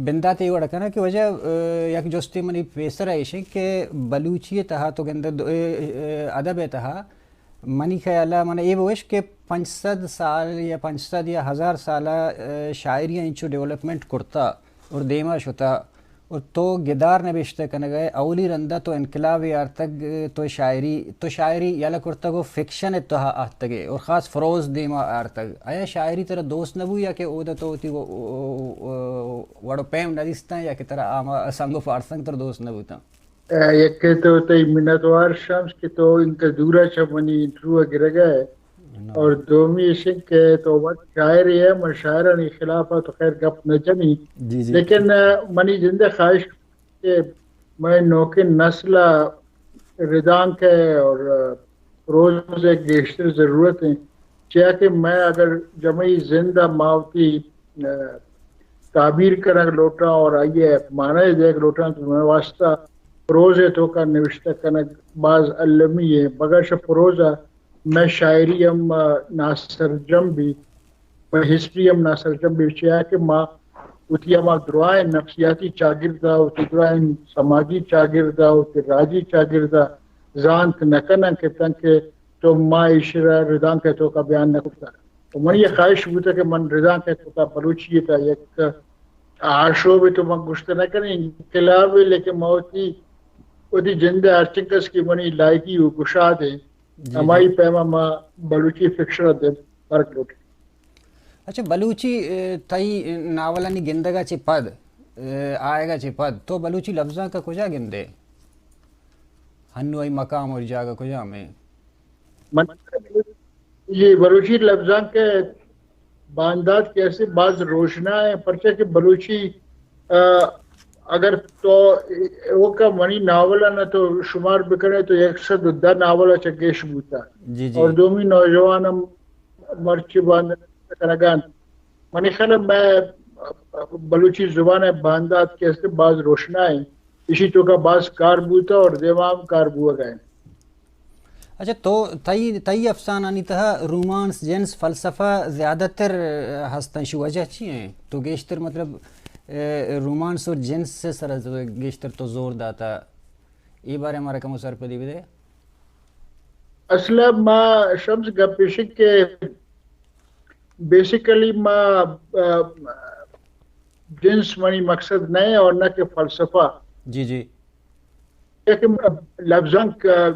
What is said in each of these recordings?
بندات اے وڑ کناں کہ واجہ، آ، یک جستے منی پیسر ایش انت کہ بلوچی ءِ تہا تو گندے دو-، اے، اے، ادب ءِ تہا منی خیال ءَ من اے بوش کہ پنچ سد سال یا پنچ سد یا ہزار سال ءَ، آ، شاعری ءَ انچو ڈیولپمنٹ کرتا اور دیما شتا اور تو گدار نبشتہ کنگ ءَ اولی رندا تو انقلاب ءَ آرتگ، تو شاعری، تو شاعری یلہ کرتگ و فکشن ءِ تہا آتگ ئے اور خاص پروز دیما آرتگ۔ آیا شاعری ترا دوست نہ بو یا کہ اودا تو وتی و-، و-، و-، وڑ و پیم نہ دیستاں یا کہ ترا آما سنگ و پارسنگ ترا دوست نہ بوتاں؟ آ، یکے تو تئی منتوار شمس کہ تو انکہ دورا چہ منی انٹرویو ءَ گرگ ءَ ئے۔ نو۔ اور دومی ایش انت کہ تو وت شاعرے ئے، من شاعرانی خلاف ءَ تو خیر گپ نہ جنی۔ جی، جی۔ لیکن، آ، منی جند ءِ خواہش کہ مئے نوکیں نسل ءَ ردانک ءِ اور، آ، پروز ءِ گیشتر ضرورت انت، چیا کہ مئے اگر جمعی زند ءَ ما وتی، آ، تعبیر کنگ لوٹاں اور آئی ءِ معنی ءَ دیگ لوٹاں تو مئے واسطہ پروز ءِ توکا نوشتہ کنگ باز المی انت۔ بغیر چہ پروز ءَ مئے شاعری ہم، آ، ناسرجم بیت، مئے ہسٹری ہم ناسرجم بیت، چیا کہ ما وتی ہما درائیں نفسیاتی چاگرد ءَ، وتی درائیں سماجی چاگرد ءَ، وتی راجی چاگرد ءَ زانت نہ کناں کہ تنکہ تو ما ایشرا ردانک ءِ توکا بیان نہ کرتا۔ تو منی یہ خواہش بوتا کہ من ردانک ءِ توکا بلوچی ءِ تہا یک آشوبے تو من گوشت نہ کنیں انقلابے، لیکن ما وتی، وتی جند ءِ ہرچنکس کہ منی لائقی و گشاد انت، جی، ہمائی جی۔ پیما ما بلوچی فکشن ءَ دیم برگ لوٹیں۔ اچھا، بلوچی، اے، تئی ناولانی گندگ ءَ چہ پد، اے، آیگ ءَ چہ پد تو بلوچی لبزانک ءَ کجا گندے؟ ہنو آئی مقام اور جاگہ کجام انت؟ من، جی، بلوچی لبزانک ءِ باندات کہ است باز روشنا انت، پرچا کہ بلوچی، آ، اگر تو اوکا منی ناول ءَ نہ تو شمار بکنے تو یک سد و دہ ناول ءَ چہ گیش بوتا۔ جی، جی۔ اور دومی نوجوان ہم مرچی باندات کنگان۔ منی خیال ءَ مئے بلوچی زبان ءِ باندات کہ است باز روشنا انت، ایشی توکا باز کار بوتا اور دیما ہم کار بوگا انت۔ اچھا، تو تئی، تئی افسانانی تہا رومانس، جنس، فلسفہ زیادہ تر ہستن، شی وجہ چی ہیں؟ تو گیشتر مطلب، اے، رومانس اور جنس سے سر گیشتر تو زور داتا، اے بارے ہمارا کمو سرپدی بدے۔ اصل ما شمس گپ ایش کہ بیسیکلی ما، آ، جنس منی مقصد نہ ہے اور نہ کہ فلسفہ۔ جی، جی۔ لیکن لبزانک، آ،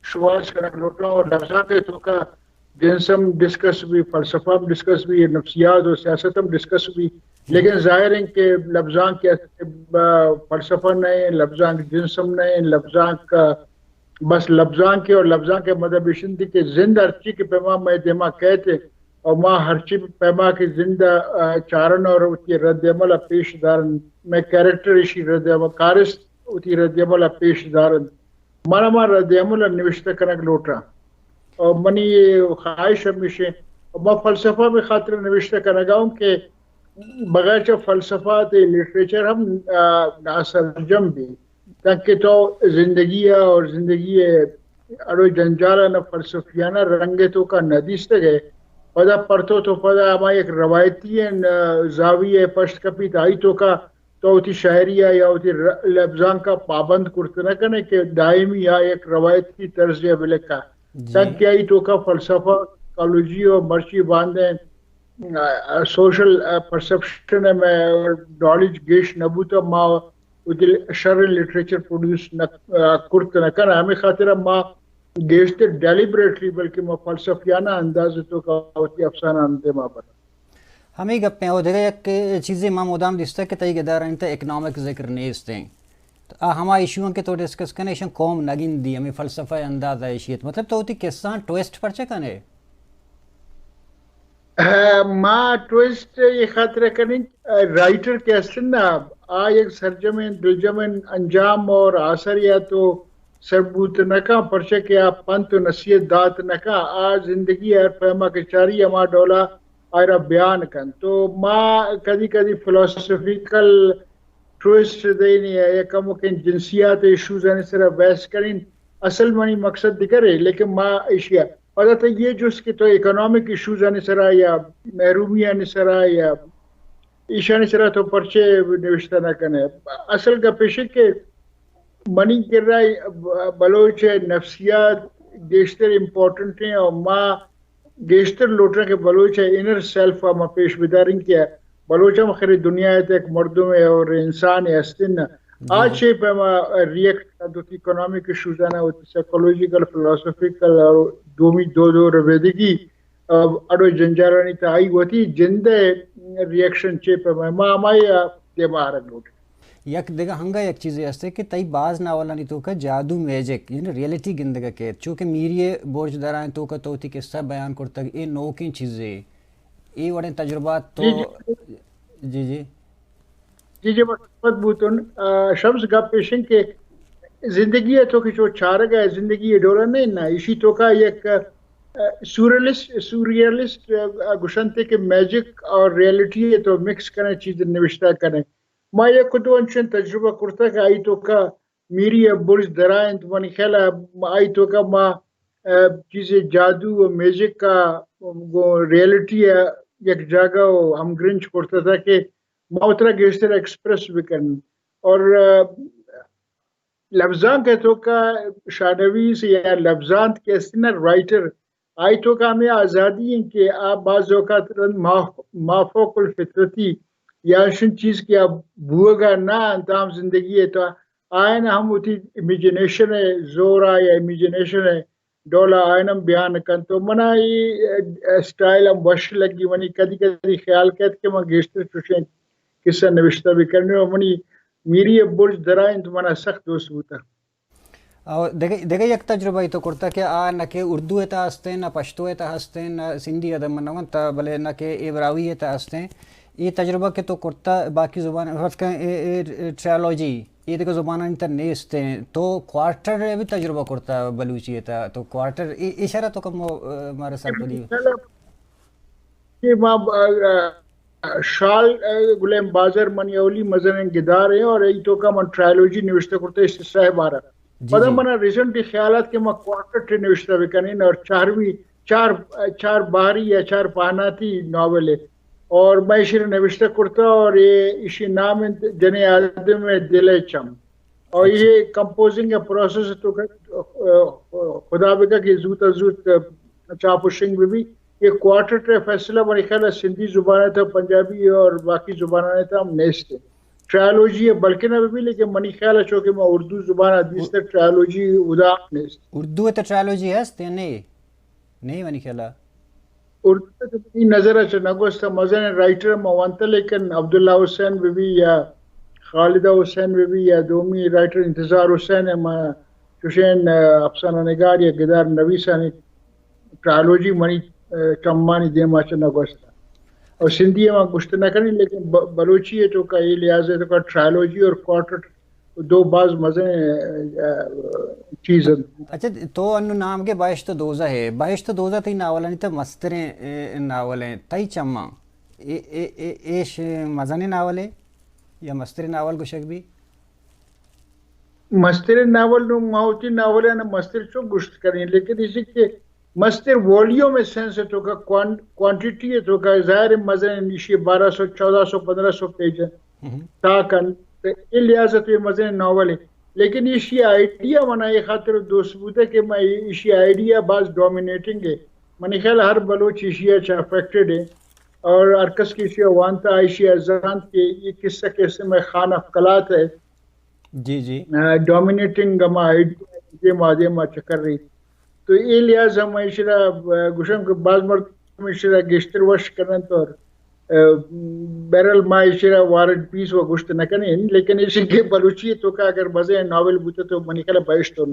شواز کنگ لوٹاں اور لبزانک ءِ توکا جنس ہم ڈسکس بی، فلسفہ ہم ڈسکس بی، نفسیات و سیاست ہم ڈسکس بی۔ لیکن ظاہر ہے کہ لبزانک، آ، فلسفہ نہ ہے، لبزانک جنس ہم نہ ہے، لبزانک، آ، بس لبزانک ءِ اور لبزانک ءِ مطلب ایش انت کہ زند ہرچی کہ پیما مئے دیما کئیت اور ما ہرچی پیما کہ زند ءَ، آ، چارن اور وتی رد عمل ءَ پیش دارن، مئے کریکٹر ایشی رد عمل، کارست وتی رد عمل ءَ پیش دارن، من ہما رد عمل ءَ نوشتہ کنگ لوٹاں۔ اور منی خواہش ہمیش انت، ما فلسفہ ءِ خاطر نوشتہ کنگا اوں کہ بغیر چہ فلسفہ تے لٹریچر ہم، آ، ناسرجم بی۔ تانکہ تو زندگی ءَ اور زندگی ءِ اڑ و جنجالاں فلسفیانہ رنگ ءِ توکا نہ دیستگ ئے۔ پدا پر تو، تو پدا ہما یک روایتی ئیں، آ، زاویہ ءَ پشت کپیت، آئی توکا تو وتی شاعری ءَ یا وتی ر-، لبزانک ءَ پابند کرت نہ کنے کہ دائمی آ یک روایتی طرز ءَ بلکا۔ جی۔ تانکہ آئی توکا فلسفہ، سائیکالوجی اور مرچی باندیں آ، سوشل، آ، پرسپشن ءِ مئے نالج گیش نہ بوتہ، ما وتی شریں لٹریچر پروڈیوس نہ، آ، کرت نہ کناں۔ ہمے خاطر ءَ ما گیشتر ڈیلیبریٹلی بلکہ ما فلسفیانہ انداز ءِ توکا وتی افسانہ آں دیما براں۔ ہمے گپ ایں۔ او دگہ یک چیزے ما مدام دیستہ کہ تئی گدارانی تہ اکنامک ذکر نیست ایں۔ آ ہما ایشو ایں کہ تو ڈسکس کنے، ایشاں قوم نہ گندی، ہمے فلسفہ ءِ انداز ءَ ایشی ات۔ مطلب تو وتی قصہاں ٹویسٹ پرچہ کنے؟ آ، ما ٹویسٹ اے خاطر ءَ کنیں، آ، رائٹر کہ است نا، آ یک سرجمیں، دلجمیں انجام اور آثر یا تو سر بوت نہ کن، پرچہ کہ آ پنت و نصیحت دات نہ کن، آ زندگی ءِ ہر پیما کہ چاری ہما ڈولا آئرا بیان کن۔ تو ما کدی کدی فلسفیکل ٹویسٹ دئیں یا کمکیں جنسیات ایشوزانی سرا بحث کنیں، اصل منی مقصد دگرے، لیکن ما ایشیا پدا تئی اے جست کہ تو اکنامک ایشوزانی سرا یا محرومیانی سرا یا ایشانی سرا تو پرچے نوشتہ نہ کنے؟ اصل گپ ایش کہ منی کرا بلوچ ءِ نفسیات گیشتر امپورٹنٹ ہیں اور ما گیشتر لوٹاں کہ بلوچ ءِ انر سیلف ءَ ما پیش بداریں کہ بلوچ ہم آخر دنیا ءِ تہ یک مردمے اور انسانے ہستیں۔ آ چے پیما ریئیکٹ کنت وتی اکنامک ایشوزانا، وتی سائیکولوجیکل، فلاسفیکل اور دومی دود و ربیدگی اڑ و جنجالانی تہ، آئی وتی جند ءِ ریئیکشن چے پیما؟ ما ہمائی ءَ دیما آرگ لوٹیں۔ یک دگہ ہنگا یک چیزے ہستے کہ تئی باز ناولانی توکا جادو، میجک، یعنی ریئلٹی گندگا کیت، چو کہ میری ءِ برج درائیں توکا تو وتی قصہ بیان کرتگ، اے نوکیں چیزے، اے وڑیں تجربات تو جی، جی۔ جی، جی۔ جی، جی، من خدمت بوتن۔ آ، شمس، گپ ایش انت کہ زندگی ءِ تو کہ چو چارگ ءَ زندگی ءِ ڈولا نہ انت، ایشی توکا یک، آ، سورئلسٹ، سورئلسٹ، آ، گوشنت کہ میجک اور ریئلٹی ءَ تو مکس کنے، چیز نوشتہ کنے۔ ما یک دو انچیں تجربہ کرتگ کہ آئی توکا میری ءِ برج درائینت، منی خیال ءَ آئی توکا ما، آ، چیزے جادو و میجک ءَ گوں ریئلٹی ءَ یک جاگہ و ہمگرنچ کرتگ کہ ما وترا گیشتر ایکسپریس بکنیں۔ اور، آ، لبزانک ءِ توکا شاہنویس یا لبزانت کہ است نا رائٹر، آئی توکا ہمے آزادی انت کہ آ بعض اوقات رند ما-، مافوق الفطرتی یا انچیں چیز کہ آ بوگا نہ انت عام زندگی ءِ تہ، آیان ہم وتی امیجنیشن ءِ زورا یا امیجنیشن ءِ ڈولا آیان ہم بیان کنت۔ تو منا اے اسٹائل ہم وش لگی۔ منی کدی کدی خیال کیت کہ من گیشتر چوشیں قصہ نوشتہ بکنیں۔ و منی میری ءِ برج درائینت منا سخت دوست بوتگ۔ او دگہ، دگہ یک تجربہ ای تو کرتہ کہ آ نہ کہ اردو ءِ تہ ہستیں، نہ پشتو ءِ تہ ہستیں، نہ سندھی ادب من نہ ونتہ، بلے نہ کہ عبراوی ءِ تہ ہستیں۔ اے تجربہ کہ تو کرتہ باقی زبان، فرض کن اے، اے ٹریالوجی، اے دگہ زبانانی تہ نیستیں۔ تو کوارٹر ءِ بھی تجربہ کرتہ بلوچی ءِ تہ، تو کوارٹر اے، اے شرح تو کم، آ، مارا سرپدی۔ کہ ما، آ، شال، آ، گلیم بازار منی اولی مزنیں گدار ایں اور ای توکا من ٹرائلوجی نوشتہ کرتہ عشق صاحب آرا۔ جی، پدا جی۔ منا ریسنٹلی خیال آت کہ ما کوارٹر ٹی نوشتہ بکنیں اور چاروی، چار، چار بہری یا چار پہناتی ناول ہے اور میں اشی نوشتہ کرتہ اور یہ اشی نام انت جنیں آدم دل چم۔ اور جی۔ یہ کمپوزنگ پروسیس تو کہ، آ، خدا بکا کہ زوت از زوت چاپ و شنگ بہ بی۔ یہ کوارٹر ٹی فیصلہ منی خیال ءَ سندھی زبان ءِ تہ، پنجابی اور باقی زبانانی تہ ہم نیست۔ ٹرائلوجی ءِ بلکن نہ بہ بی، لیکن منی خیال ءَ چونکہ ما اردو زبان ءَ دیست، ٹرائلوجی ادا ہم نیست۔ اردو ءِ تہ ٹرائلوجی ہست یا نہیں؟ نہیں منی خیال ءَ۔ اردو ءِ تہ منی نظر ءَ چہ نہ گوستہ، مزنیں رائٹر ما ونتہ، لیکن عبداللہ حسین بہ بی یا خالدہ حسین بہ بی یا دومی رائٹر انتظار حسین ءَ ما چوشیں، آ، افسانہ نگار یا گدار نویسانی ٹرائلوجی منی، آ، چمانی دیما چہ نہ گوستہ۔ اور سندھی ءَ ما گوشت نہ کنیں، لیکن ب-، بلوچی ءِ توکا اے لحاظ ءِ توکا ٹرائلوجی اور کوارٹر دو باز مزنیں، آ، چیز انت۔ اچھا، تو انو نام گے بہشت و دوزہ ہے۔ بہشت و دوزہ تئی ناولانی تہ مستریں، اے، ناول ہیں۔ تئی چماں اے، اے، اے، ایش مزنیں ناول ہے یا مستریں ناول گوشگ بی؟ مستریں ناول نوں ما وتی ناول ءَ مستر چو گوشت کنیں، لیکن ایشی کہ مستر والیوم ءِ سینس ءِ توکا، کوان-، کوانٹیٹی ءِ توکا، ظاہر ہے مزنیں ایشی بارہ سو، چودہ سو، پندرہ سو پیج ءَ تاک انت۔ تو اے لحاظ ءَ تو اے مزنیں ناول ہے۔ لیکن ایشی آئیڈیا منا اے خاطر دوست بوتہ کہ ما ایشی آئیڈیا باز ڈومینیٹنگ ہے۔ منی خیال ہر بلوچ ایشی ءَ چہ افیکٹڈ ہے۔ اور ہر کس کہ ایشی ءَ وانتہ، ایشی ءَ زانت کہ یہ قصہ کیسے میں خان آف قلات ہے۔ جی، جی۔ آ، ڈومینیٹنگ ہما ایڈیا دیما دیما چکر رہی۔ تو اے لحاظ ہم ایشرا، آ، گوشم کہ باز مردم ایشرا گیشتر وش کننت اور، آ، بہرحال ما ایشرا وار اینڈ پیس و گوشت نہ کنیں، لیکن ایشی کہ بلوچی توکا اگر مزنیں ناول بوتہ تو منی خیال بہشت و،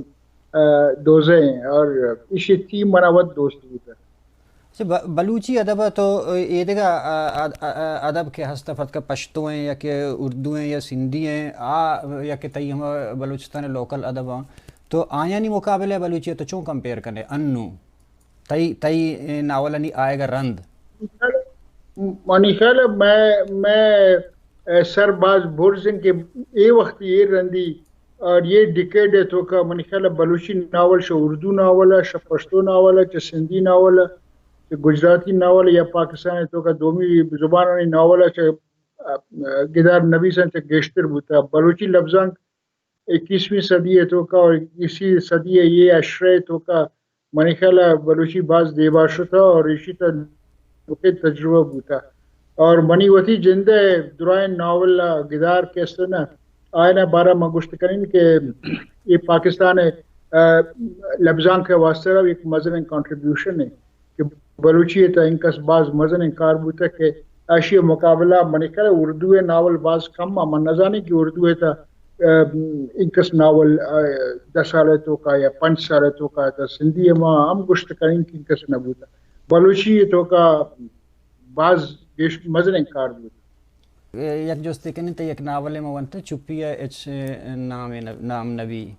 آ، دوزہ ہیں اور ایشی تھیم منا وت دوست بوتہ۔ اچھا، ب-، بلوچی ادب ءَ تو ایدگہ، آ، آ، آ، ادب کہ ہست، فرض کہ پشتو ہیں یا کہ اردو ہیں یا سندھی ہیں، آ، یا کہ تئی ہما بلوچستان ءِ لوکل ادب ہیں، تو آیانی مقابلہ ءَ بلوچی ءَ تو چون کمپیئر کنے؟ انو تئی، تئی ناولانی آیگ ءَ رند؟ منی خیال ءَ میں، میں، اے، سر باز برز ہیں کہ اے وقت اے رندی اور یہ ڈیکیڈ ءِ توکا منی خیال ءَ بلوچی ناول شہ اردو ناول ءَ، شہ پشتو ناول ءَ، چہ سندھی ناول ءَ، چہ گجراتی ناول ءَ یا پاکستان ءِ توکا دومی زبانانی ناول ءَ چہ گدار نبیساں چہ گیشتر بوتا۔ بلوچی لبزانک اکیسویں صدی ءِ توکا اور اکیسویں صدی ءِ یہ عشرہ ءِ توکا منی خیال ءَ بلوچی باز دیبا شتا اور ایشی تا نوکیں تجربہ بوتا۔ اور منی وتی جند ءِ درائیں ناول ءَ گدار کہ است نا، آئین ءِ بارہ ما گوشت کنین کہ یہ پاکستان ءِ، آ، لبزانک ءِ واسطہ را ایک مزنیں کنٹریبیوشن ہے کہ بلوچی ءِ تا انکس باز مزنیں کار بوتا کہ اشی مقابلہ منی خیال ءَ اردو ءِ ناول باز کم آ۔ من نزانی کہ اردو ءِ تا، آ، انکس ناول، آ، دہ سال ءِ توکا یا پنچ سال ءِ توکا تا سندھی ءَ ما ہم گوشت کنین کہ انکس نہ بوتا۔ بلوچی ءِ توکا باز گیش مزنیں کار بوت۔ یک جستے کنیں تو یک ناولے ما ونت چپی ءَ اچ نام نہ، نام نبی۔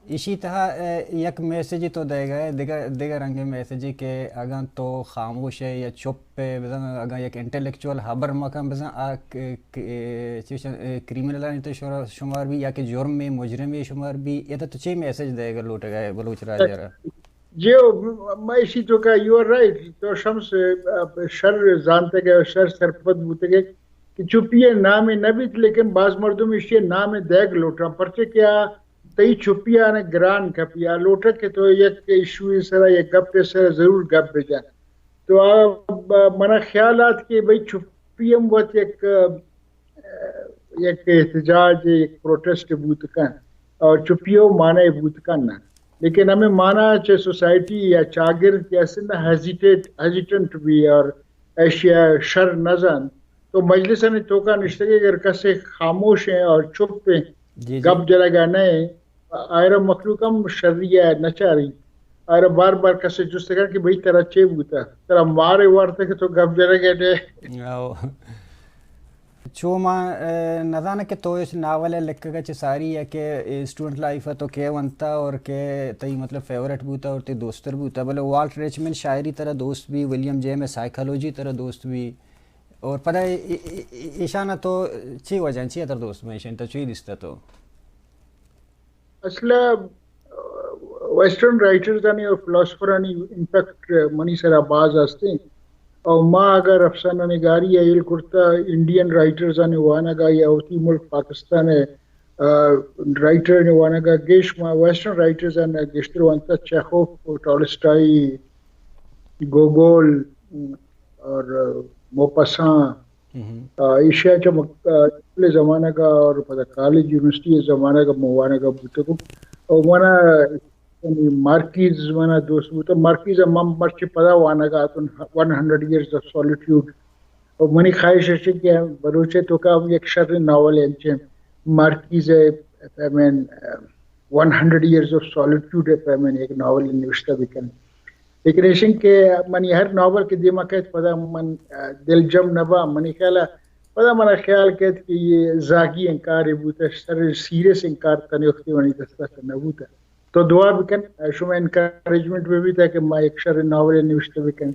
ایشی تہا، اے، یک میسجے تو دئیگا ئے، دگہ، دگہ رنگیں میسجے کہ اگاں تو خاموش ئے یا چپ ئے، بزاں اگاں یک انٹلیکچوئل ہبر مکن، بزاں آ ک-، ک-، اے، چیش-، اے، کریمنلانی تو شمار، شمار بی یا کہ جرمے، مجرمے شمار بی، یا تو چے میسج دئیگا لوٹگا ئے بلوچ راج ءَ را؟ جی، ما ایشی توکا، you are right، تو شمس، آ، شر زانتگ ئے، شر سرپد بوتگ ئے کہ چپی ءِ نامے نہ بیت، لیکن باز مردم ایشی ءِ نامے دئیگ لوٹاں، پرچے کہ آ تئی چپی آنے گران کپی، آ لوٹگ کہ تو یک ایشوئے سرا، یک گپے سرا ضرور گپ بجن۔ تو آ ب-، منا خیال آت کہ بھئی چپی ہم وت یک، آ، یک احتجاج، یک پروٹیسٹ بوت کن اور چپی ءِ معنی بوت کن نا۔ لیکن ہمیں معنی چہ سوسائٹی یا چاگرد کہ است نا ہیزیٹیٹ، ہیزیٹنٹ بی اور ایشی ءَ شر نہ زانت۔ تو مجلسانی توکا نشتگے اگر کسے خاموش ہیں اور چپ ہیں، جی، جی۔ گپ جنگا نہ ہیں، آئرا مخلوق ہم شری ءَ نہ چاری۔ آئرا بار بار کسے جست کن کہ بھئی ترا چے بوتا؟ ترا مارے وارتا کہ تو گپ جنگے نہ۔ او۔ چو ما، اے، نزاناں کہ تو اس ناول ءِ لکھگ ءَ چہ ساری یا کہ اسٹوڈنٹ لائف ءَ تو کئے ونتا اور کئے تئی مطلب فیورٹ بوتا اور تئی دوستر بوتا، بلے والٹ ریچمن شاعری ترا دوست بی، ولیم جیمز سائیکالوجی ترا دوست بی، اور پدا ای-، ای-، ای-، ایشانا تو چی وجہ چی ترا دوست بی، ایشان تو چی دیستا تو؟ اصل ءَ ویسٹرن رائٹرز آنی اور فلاسفر آنی امپیکٹ منی سرا باز ہستیں۔ اور ما اگر افسانہ نگاری ءَ ہیل کرتا، انڈین رائٹرز آنی وانگا یا وتی ملک پاکستان ءِ، آ، رائٹر آنی وانگا گیش ما ویسٹرن رائٹرز آنی گیشتر وانتا، چیخوف، ٹالسٹائی، گوگول اور موپساں، آ، ایشی ءَ چہ مک-، آ، اسکول ءِ زمانگ ءَ اور پدا کالج یونیورسٹی ءِ زمانگ ءَ من وانگ ءَ بوتگوں۔ اور منا، یعنی مارکیز منا دوست بوتگ۔ مارکیز ءَ من مرچی پدا وانگ ءَ اتوں، one hundred years of solitude. اور منی خواہش اش کہ بلوچ ءِ توکا ہم یک شریں ناول انچیں مارکیز ءِ پیمیں، آ، one hundred years of solitude ءِ پیمیں یک ناول نوشتہ بکن۔ لیکن ایشن کہ منی ہر ناول کہ دیما کئیت، پدا من، آ، دلجم نہ باں۔ منی خیال ءَ پدا منا خیال کئیت کہ یہ زاگی انکار بوتہ، شر سیریس انکار تنے وقتی منی دستا چہ نہ بوتہ۔ تو دعا بکن، آ، شما انکریجمنٹ بہ بیتہ کہ ما یک شر ناول نوشتہ بکن۔